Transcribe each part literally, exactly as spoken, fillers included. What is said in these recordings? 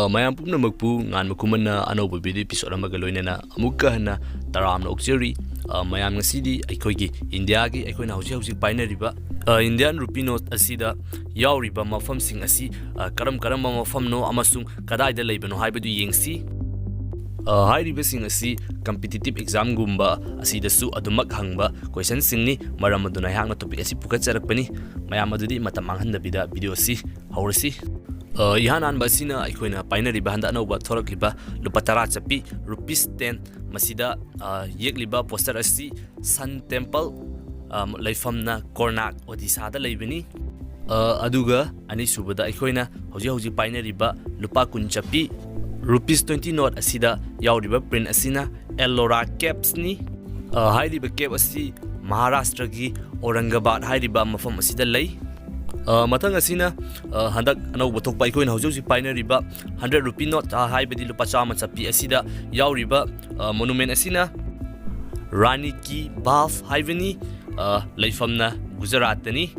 ꯃꯌꯥꯝ ꯄꯨꯝꯅꯃꯛꯄꯨ ꯉꯥꯟꯕ ꯈꯨꯃꯟꯅ ꯑꯅꯧꯕ video episode ꯑꯃꯒ ꯂꯣꯏꯅꯅ ꯑꯃꯨꯛꯀ ꯍꯟꯅ ꯇꯔꯥꯝꯅ ꯑꯣꯛꯆꯔꯤ꯫ ꯑ, ꯃꯌꯥꯝ, ꯉꯁꯤꯗꯤ ꯑꯩꯈꯣꯏꯒꯤ ꯏꯟꯗꯤꯌꯥꯒꯤ, ꯑꯩꯈꯣꯏꯅ ꯍꯧꯖꯤꯛ ꯍꯧꯖꯤꯛ ꯄꯥꯏꯅꯔꯤꯕ, ꯑ, Indian rupee note ꯑꯁꯤꯗ ꯌꯥꯎꯔꯤꯕ ꯃꯐꯝꯁꯤꯡ ꯑꯁꯤ, ꯑ, ꯀꯔꯝ ꯀꯔꯝꯕ ꯃꯐꯝꯅꯣ ꯑꯃꯁꯨꯡ ꯀꯗꯥꯏꯗ ꯂꯩꯕꯅꯣ ꯍꯥꯏꯕꯗꯨ ꯌꯦꯡꯁꯤ꯫ ꯑ, ꯍꯥꯏꯔꯤꯕꯁꯤꯡ ꯑꯁꯤ competitive examꯒꯨꯝꯕ ꯑꯁꯤꯗꯁꯨ ꯑꯗꯨꯃꯛ ꯍꯪꯕ questionꯁꯤꯡꯅꯤ꯫ ꯃꯔꯝ ꯑꯗꯨꯅ ꯑꯩꯍꯥꯛꯅ topic ꯑꯁꯤ ꯄꯨꯈꯠꯆꯔꯛꯄꯅꯤ꯫ ꯃꯌꯥꯝ, ꯑꯗꯨꯗꯤ ꯃꯇꯝ ꯃꯥꯡꯍꯟꯗꯕꯤꯗ video ꯑꯁꯤ ꯍꯧꯔꯁꯤ꯫ ꯑ, ꯏꯍꯥꯟ ꯍꯥꯟꯕ ꯑꯁꯤꯅ ꯑꯩꯈꯣꯏꯅ ꯄꯥꯏꯅꯔꯤꯕ ꯍꯟꯗꯛ ꯑꯅꯧꯕ ꯊꯣꯔꯛꯂꯤꯕ ꯂꯨꯄꯥ ꯇꯔꯥ ꯆꯠꯄꯤ rupees ten, ꯃꯁꯤꯗ, ꯑ, ꯌꯦꯛꯂꯤꯕ poster ꯑꯁꯤ Sun Temple, ꯑ, ꯂꯩꯐꯝꯅ ꯀꯣꯔꯅꯥꯛ, ꯑꯣꯗꯤꯁꯥꯗ ꯂꯩꯕꯅꯤ꯫ ꯑ, ꯑꯗꯨꯒ ꯑꯅꯤꯁꯨꯕꯗ ꯑꯩꯈꯣꯏꯅ ꯍꯧꯖꯤꯛ ꯍꯧꯖꯤꯛ ꯄꯥꯏꯅꯔꯤꯕ ꯂꯨꯄꯥ ꯀꯨꯟ ꯆꯠꯄꯤ rupees twenty note ꯑꯁꯤꯗ ꯌꯥꯎꯔꯤꯕ print ꯑꯁꯤꯅ Ellora Capsꯅꯤ꯫ ꯑ, ꯍꯥꯏꯔꯤꯕ cap ꯑꯁꯤ ꯃꯍꯥꯔꯥꯁꯇ꯭ꯔꯒꯤ ꯑꯧꯔꯪꯒꯕꯥꯗ ꯍꯥꯏꯔꯤꯕ ꯃꯐꯝ ꯑꯁꯤꯗ ꯂꯩ꯫ ꯑ, ꯃꯊꯪ ꯑꯁꯤꯅ, ꯑ, ꯍꯟꯗꯛ ꯑꯅꯧꯕ ꯊꯣꯛꯄ ꯑꯩꯈꯣꯏꯅ ꯍꯧꯖꯤꯛ ꯍꯧꯖꯤꯛ ꯄꯥꯏꯅꯔꯤꯕ hundred rupee note, ꯑ, ꯍꯥꯏꯕꯗꯤ ꯂꯨꯄꯥ ꯆꯥꯝꯃ ꯆꯠꯄꯤ ꯑꯁꯤꯗ ꯌꯥꯎꯔꯤꯕ, ꯑ, monument ꯑꯁꯤꯅ ꯔꯥꯅꯤ ꯀꯤ ꯕꯥꯐ ꯍꯥꯏꯕꯅꯤ꯫ ꯑ, ꯂꯩꯐꯝꯅ ꯒꯨꯖꯔꯥꯠꯇꯅꯤ꯫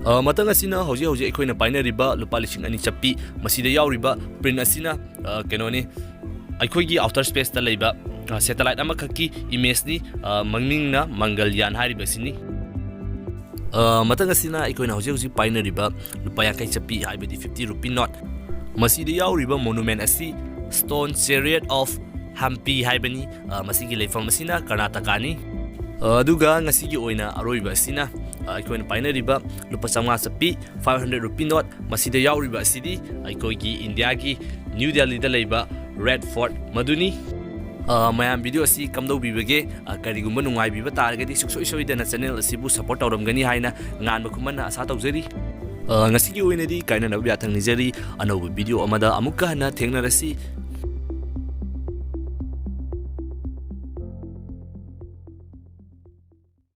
ꯑ, ꯃꯊꯪ ꯑꯁꯤꯅ ꯍꯧꯖꯤꯛ ꯍꯧꯖꯤꯛ ꯑꯩꯈꯣꯏꯅ ꯄꯥꯏꯅꯔꯤꯕ ꯂꯨꯄꯥ ꯂꯤꯁꯤꯡ ꯑꯅꯤ ꯆꯠꯄꯤ, ꯃꯁꯤꯗ ꯌꯥꯎꯔꯤꯕ print ꯑꯁꯤꯅ, ꯑ, ꯀꯩꯅꯣꯅꯤ, ꯑꯩꯈꯣꯏꯒꯤ outer spaceꯇ ꯂꯩꯕ, ꯑ, satellite ꯑꯃꯈꯛꯀꯤ imageꯅꯤ, ꯑ, ꯃꯃꯤꯡꯅ ꯃꯪꯒꯜꯌꯥꯟ ꯍꯥꯏꯔꯤꯕꯁꯤꯅꯤ꯫ ꯑ, ꯃꯊꯪ ꯑꯁꯤꯅ ꯑꯩꯈꯣꯏꯅ ꯍꯧꯖꯤꯛ ꯍꯧꯖꯤꯛ ꯄꯥꯏꯅꯔꯤꯕ ꯂꯨꯄꯥ ꯌꯥꯡꯈꯩ ꯆꯠꯄꯤ, ꯍꯥꯏꯕꯗꯤ fifty rupee note, ꯃꯁꯤꯗ ꯌꯥꯎꯔꯤꯕ monument ꯑꯁꯤ Stone Chariot of Hampi ꯍꯥꯏꯕꯅꯤ꯫ ꯑ, ꯃꯁꯤꯒꯤ ꯂꯩꯐꯝ ꯑꯁꯤꯅ ꯀꯔꯅꯥꯇꯀꯥꯅꯤ꯫ ꯑ, ꯑꯗꯨꯒ ꯉꯁꯤꯒꯤ ꯑꯣꯏꯅ ꯑꯔꯣꯏꯕ ꯑꯁꯤꯅ, ꯑ, ꯑꯩꯈꯣꯏꯅ ꯄꯥꯏꯅꯔꯤꯕ ꯂꯨꯄꯥ ꯆꯥꯝꯃꯉꯥ ꯆꯠꯄꯤ five hundred rupee note, ꯃꯁꯤꯗ ꯌꯥꯎꯔꯤꯕ ꯑꯁꯤꯗꯤ ꯑꯩꯈꯣꯏꯒꯤ ꯏꯟꯗꯤꯌꯥꯒꯤ ꯅ꯭ꯌꯨ ꯗꯦꯜꯂꯤꯗ ꯂꯩꯕ Red Fort ꯃꯗꯨꯅꯤ꯫ ꯑ, ꯃꯌꯥꯝ, video ꯑꯁꯤ ꯀꯝꯗꯧꯕꯤꯕꯒꯦ? ꯑ, ꯀꯔꯤꯒꯨꯝꯕ ꯅꯨꯡꯉꯥꯏꯕꯤꯕ ꯇꯥꯔꯒꯗꯤ ꯁꯨꯡꯁꯣꯏ ꯁꯣꯏꯗꯅ channel ꯑꯁꯤꯕꯨ support ꯇꯧꯔꯝꯒꯅꯤ ꯍꯥꯏꯅ ꯉꯥꯟꯕ ꯈꯨꯃꯟꯅ ꯑꯁꯥ ꯇꯧꯖꯔꯤ꯫ ꯑ, ꯉꯁꯤꯒꯤ ꯑꯣꯏꯅꯗꯤ ꯀꯥꯏꯅꯅꯕ ꯌꯥꯊꯪ ꯅꯤꯖꯔꯤ꯫ ꯑꯅꯧꯕ video ꯑꯃꯗ ꯑꯃꯨꯛꯀ ꯍꯟꯅ ꯊꯦꯡꯅꯔꯁꯤ꯫